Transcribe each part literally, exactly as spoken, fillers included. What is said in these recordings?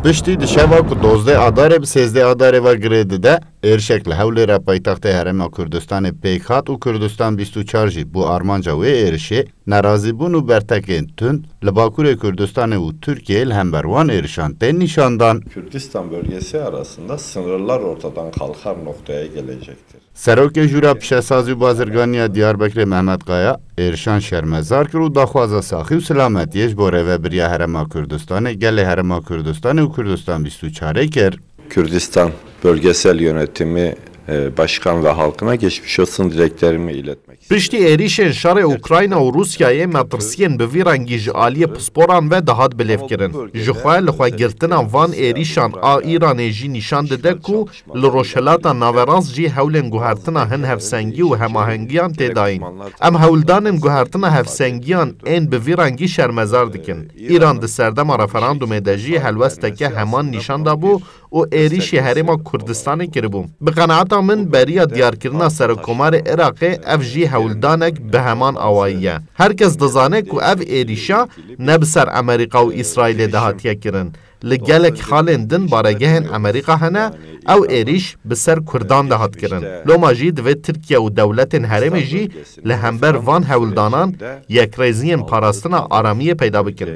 Piştî di şeva ku dozdeh Adarê bi sêzdeh Adarê ve girê dide, êrişek li Hewlêra paytextê Herêma Kurdistanê pêk hat û Kurdistan bîst û çar jî bû armanca wê êrişê, nerazîbûn û bertekên tund li Bakurê Kurdistanê û Tirkiyeyê li hember wan êrişan tên nîşandan. Kürdistan bölgesi arasında sınırlar ortadan kalkar noktaya gelecektir. Serokê Jûra Pişesazî û Bazirganiya Diyarbekirê Mehmet Kaya êrişan şermezar kir û daxwaza saxî û silametiyê ji bo rêvebiriya Herêma Kurdistanê, gelê Herêma Kurdistanê û Kurdistan bîst û çarê kir. Kürdistan Bölgesel Yönetimi e, Başkan ve halkına geçmiş olsun dileklerimi iletmek istiyorum. Piştî êrîşên şerê Ukrayna û Rûsyayê metirsiyên bi vî rengî ji aliyê pisporan ve dihat bilêvkirin. Ji xwe li xwe girtina van êrîşan a Îranê jî nîşan dide ku li Rojhilata Naverast jî hewlên guhertina hin hevsengî û hemahengiyan tê dayîn. Em hewldanên guhertina hevsengiyan ên bi vî rengî şermezar dikin. Îran di serdema referandumê de jî helwesteke heman nîşan dabû û êrîşî Herêma Kurdistanê kiribû. Bi qenaeta min, beriya diyarkirina Serokkomarê Iraqê, ev jî hewldanek bi heman awayî ye. Her kes dizane ku ev êrîşa ne bi ser Amerîka û Îsraîlê de hatiye kirin. Li gelek xalên din baregehên Amerîka hene, ew êrîş bi ser Kurdan de hat kirin. Loma jî divê Tirkiye û dewletên herêmê jî li hember van hewldanan yekrêziyên parastina aramiyê peyda bikin.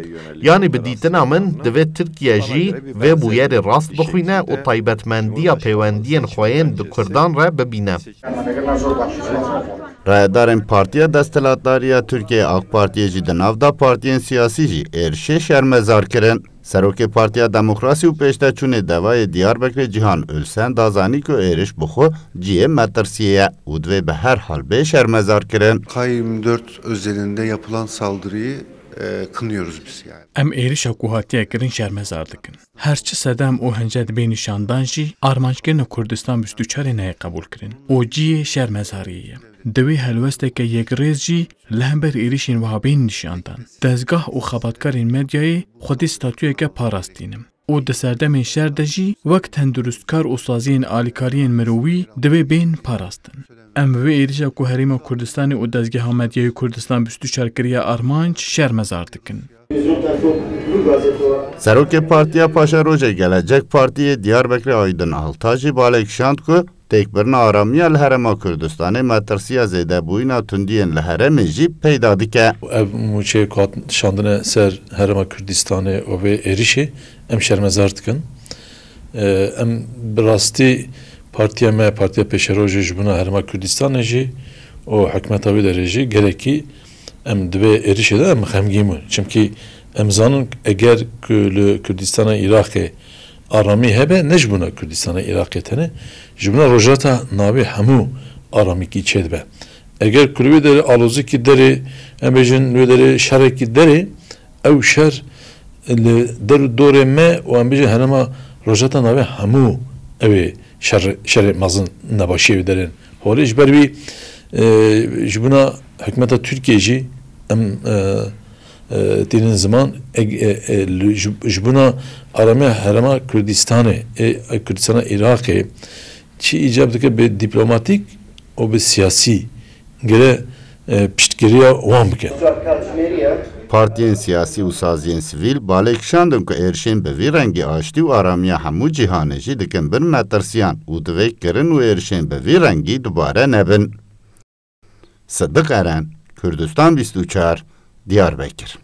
Yanî bi dîtina min divê Tirkiye jî vê bûyerê rast bixwîne û taybetmendiya pêwendiyên xwe yên bi Kurdan re bibîne. Rayedarên Partiya Desthilatdariya Tirkiyeyê AK Partiyê jî di nav de partiyên siyasî jî êrişê şermezar kirin. Serokê Partiya Demokrasî û Pêşteçûnê Devayê Diyarbekirê Cîhan Ülsen da zanî ku êriş bi xwe cihê metirsiyê ye û divê bi her hal bê şermezar kirin. K yirmi dört özelinde yapılan saldırıyı e, kınıyoruz biz yani. Em êrişa ku hatiye kirin şermezar dikin. Her çi sedem û hince dibê nîşandan jî armanckirina Kurdistan bîst û çarê nayê qebûlkirin û cihê şermezariyê ye. Divê helwesteke yekrêz jî li hember êrişên wiha bên nîşandan. Dezgah û xebatkarên medyayê xwedî statuyeke parastî ne. Û di serdemên şer de jî wek tendurustkar û saziyên alîkariyên mirovî divê bên parastin. Em vê êrişa ku Herêma Kurdistanê û Dezgeha Medyayê Kurdistan bîst û çar kiriye armanc şermezar dikin. Serokê Partiya Paşerojê Gelecek Partiyê Diyarbekirê Aydin Alta jî balê kişand ku têkbirina aramiya li Herêma Kurdistanê metirsiya zêdebûyîna tundiyên li herêmê jî peyda dike. Ev mûçeyê ku hat şandine ser Herêma Kurdistanê û vê êrişê em şermezar dikin. Em bi rastî partiya me, Partiya Pêşerojê ji bona Herêma Kurdistanê jî û hikûmeta wê derê jî gelekî em di vê êrişê de em xemgîn bûn. Çimkî em zanin eger ku li Kurdistana Iraqê aramî hebe, ne ji bona Kurdistana Iraqê tenê, ji bona Rojhilata Navî hemû aramîkî çêdibe. Eger ku li wê derê alozikî derê, em bêjin li wê derê şerekî derê, ew şer li der û dorê me û em bêjin herêma Rojhilata Navî hemû ew ê şer, şerê mezin nebaşiyê wê derên holê. Ji ber wî, e, ji bona hikûmeta Tirkiyê jî em, e, e, tînin ziman, e, e, e, li, ji, ji bona aramiya herêma Kurdistanê, e, e, Kurdistana Iraqê çi îcab dike bi dîplomatîk û bi siyasî gere, e, piştgiriya wan bike. Partiyên siyasî û saziyên sivîl balê kişandin ku êrişên bi vî rengî aştî û aramiya hemû cîhanê jî dikin bin metirsiyan û divê kirin û êrişên bi vî rengî dubare nebin. Sidiq Eren, Kurdistan bîst û çar, Diyarbekir.